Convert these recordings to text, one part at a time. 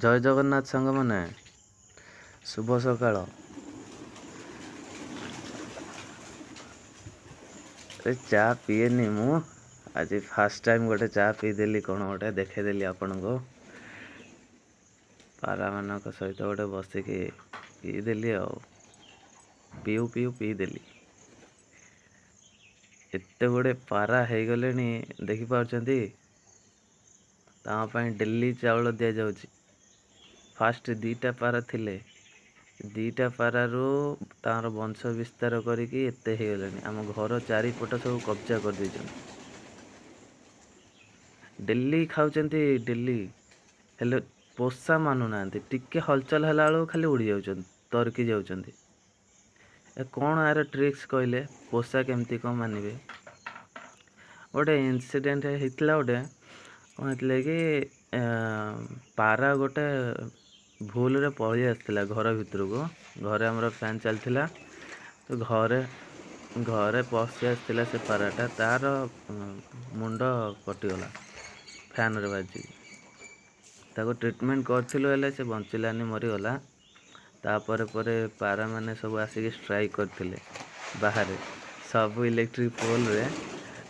ଜୟ ଜଗନ୍ନାଥ ସାଙ୍ଗମାନେ, ଶୁଭ ସକାଳ। ଆରେ ଚା ପିଏନି ମୁଁ, ଆଜି ଫାର୍ଷ୍ଟ ଟାଇମ୍ ଗୋଟେ ଚା ପିଇଦେଲି। କ'ଣ ଗୋଟେ ଦେଖେଇଦେଲି ଆପଣଙ୍କୁ, ପାରାମାନଙ୍କ ସହିତ ଗୋଟେ ବସିକି ପିଇଦେଲି। ଆଉ ପିଉ ପିଉ ପିଇଦେଲି। ଏତେ ଗୁଡ଼ିଏ ପାରା ହେଇଗଲେଣି ଦେଖିପାରୁଛନ୍ତି। ତାଙ୍କ ପାଇଁ ଡେଲି ଚାଉଳ ଦିଆଯାଉଛି। ଫାଷ୍ଟ 2ଟା ପାରା ଥିଲେ, 2ଟା ପାରାରୁ ତାଙ୍କର ବଂଶ ବିସ୍ତାର କରିକି ଏତେ ହେଇଗଲେଣି। ଆମ ଘର ଚାରିପଟ ସବୁ କବ୍ଜା କରିଦେଇଛନ୍ତି। ଡେଲି ଖାଉଛନ୍ତି ଡେଲି, ହେଲେ ପୋଷା ମାନୁନାହାନ୍ତି। ଟିକେ ହଲଚଲ ହେଲା ବେଳକୁ ଖାଲି ଉଡ଼ି ଯାଉଛନ୍ତି, ତରକି ଯାଉଛନ୍ତି। ଏ କ'ଣ ଆର ଟ୍ରିକ୍ସ କହିଲେ, ପୋଷା କେମିତି କ'ଣ ମାନିବେ? ଗୋଟେ ଇନସିଡେଣ୍ଟ ହେଇଥିଲା। ଗୋଟେ କ'ଣ ହେଇଥିଲା କି, ପାରା ଗୋଟେ ଭୁଲରେ ପଳେଇ ଆସିଥିଲା ଘର ଭିତରକୁ। ଘରେ ଆମର ଫ୍ୟାନ୍ ଚାଲିଥିଲା ତ ଘରେ ପଶି ଆସିଥିଲା ସେ ପାରାଟା। ତାର ମୁଣ୍ଡ କଟିଗଲା ଫ୍ୟାନ୍ରେ ବାଜିକି। ତାକୁ ଟ୍ରିଟମେଣ୍ଟ କରିଥିଲୁ, ହେଲେ ସେ ବଞ୍ଚିଲାନି, ମରିଗଲା। ତାପରେ ପରେ ପାରାମାନେ ସବୁ ଆସିକି ଷ୍ଟ୍ରାଇକ୍ କରିଥିଲେ ବାହାରେ, ସବୁ ଇଲେକ୍ଟ୍ରିକ୍ ପୋଲ୍ରେ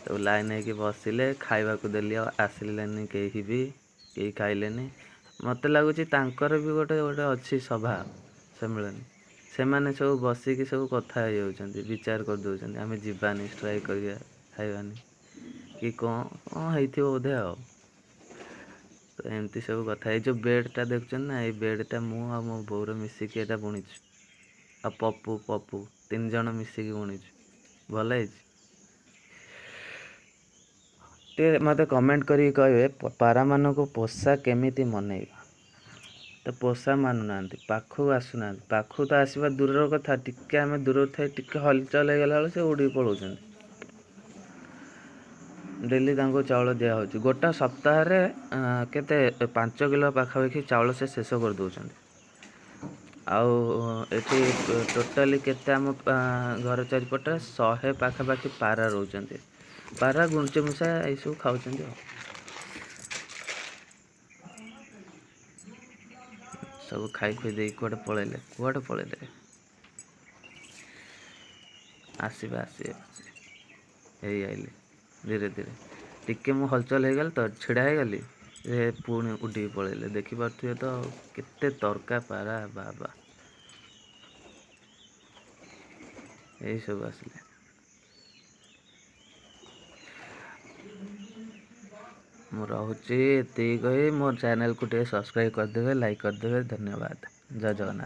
ସବୁ ଲାଇନ୍ ହେଇକି ବସିଲେ। ଖାଇବାକୁ ଦେଲି, ଆଉ ଆସିଲେନି କେହି ବି, କେହି ଖାଇଲେନି। ମୋତେ ଲାଗୁଛି ତାଙ୍କର ବି ଗୋଟେ ଗୋଟେ ଅଛି ସଭା ସମ୍ମିଳନୀ। ସେମାନେ ସବୁ ବସିକି ସବୁ କଥା ହେଇଯାଉଛନ୍ତି, ବିଚାର କରିଦେଉଛନ୍ତି, ଆମେ ଯିବାନି, ଷ୍ଟ୍ରାଇକ୍ କରିବା, ଖାଇବାନି କି କ'ଣ କ'ଣ ହେଇଥିବ ବୋଧେ। ଆଉ ତ ଏମିତି ସବୁ କଥା। ଏଇ ଯେଉଁ ବେଡ଼୍ଟା ଦେଖୁଛନ୍ତି ନା, ଏଇ ବେଡ଼୍ଟା ମୁଁ ଆଉ ମୋ ବୋଉର ମିଶିକି ଏଇଟା ବୁଣିଛୁ, ଆଉ ପପୁ ପପୁ 3 ଜଣ ମିଶିକି ବୁଣିଛୁ। ଭଲ ହେଇଛି। ଟିକେ ମୋତେ କମେଣ୍ଟ କରିକି କହିବେ, ପାରାମାନଙ୍କୁ ପୋଷା କେମିତି ମନେଇବା? ତ ପୋଷା ମାନୁନାହାନ୍ତି, ପାଖକୁ ଆସୁନାହାନ୍ତି। ପାଖକୁ ତ ଆସିବା ଦୂରର କଥା, ଟିକେ ଆମେ ଦୂରରେ ଥାଇ ଟିକେ ହଲଚଲ ହେଇଗଲା ବେଳକୁ ସେ ଉଡ଼ିକି ପଳାଉଛନ୍ତି। ଡେଲି ତାଙ୍କୁ ଚାଉଳ ଦିଆହେଉଛି। ଗୋଟା ସପ୍ତାହରେ କେତେ 5 କିଲୋ ପାଖାପାଖି ଚାଉଳ ସେ ଶେଷ କରିଦେଉଛନ୍ତି। ଆଉ ଏଠି ଟୋଟାଲି କେତେ, ଆମ ଘର ଚାରିପଟେ 100 ପାଖାପାଖି ପାରା ରହୁଛନ୍ତି। ପାରା, ଗୁଣ୍ଡୁଚି ମୂଷା ଏଇସବୁ ଖାଉଛନ୍ତି। ଆଉ ସବୁ ଖାଇ ଖୁଇ ଦେଇକି କୁଆଡ଼େ ପଳେଇଲେ, କୁଆଡ଼େ ପଳେଇଲେ? ଆସିବେ ଆସିବେ, ଏଇ ଆଇଲେ ଧୀରେ ଧୀରେ। ଟିକେ ମୁଁ ହଲଚଲ ହେଇଗଲି ତ, ଛିଡ଼ା ହେଇଗଲି, ଏ ପୁଣି ଉଡ଼ିକି ପଳେଇଲେ। ଦେଖିପାରୁଥିବେ ତ କେତେ ତରକା ପାରା, ବାବା। ଏଇସବୁ ଆସିଲେ। ମୁଁ ରହୁଛି ଏତିକି କହି, ମୋ ଚ୍ୟାନେଲକୁ ଟିକେ ସବସ୍କ୍ରାଇବ୍ କରିଦେବେ, ଲାଇକ୍ କରିଦେବେ। ଧନ୍ୟବାଦ, ଜୟ ଜଗନ୍ନାଥ।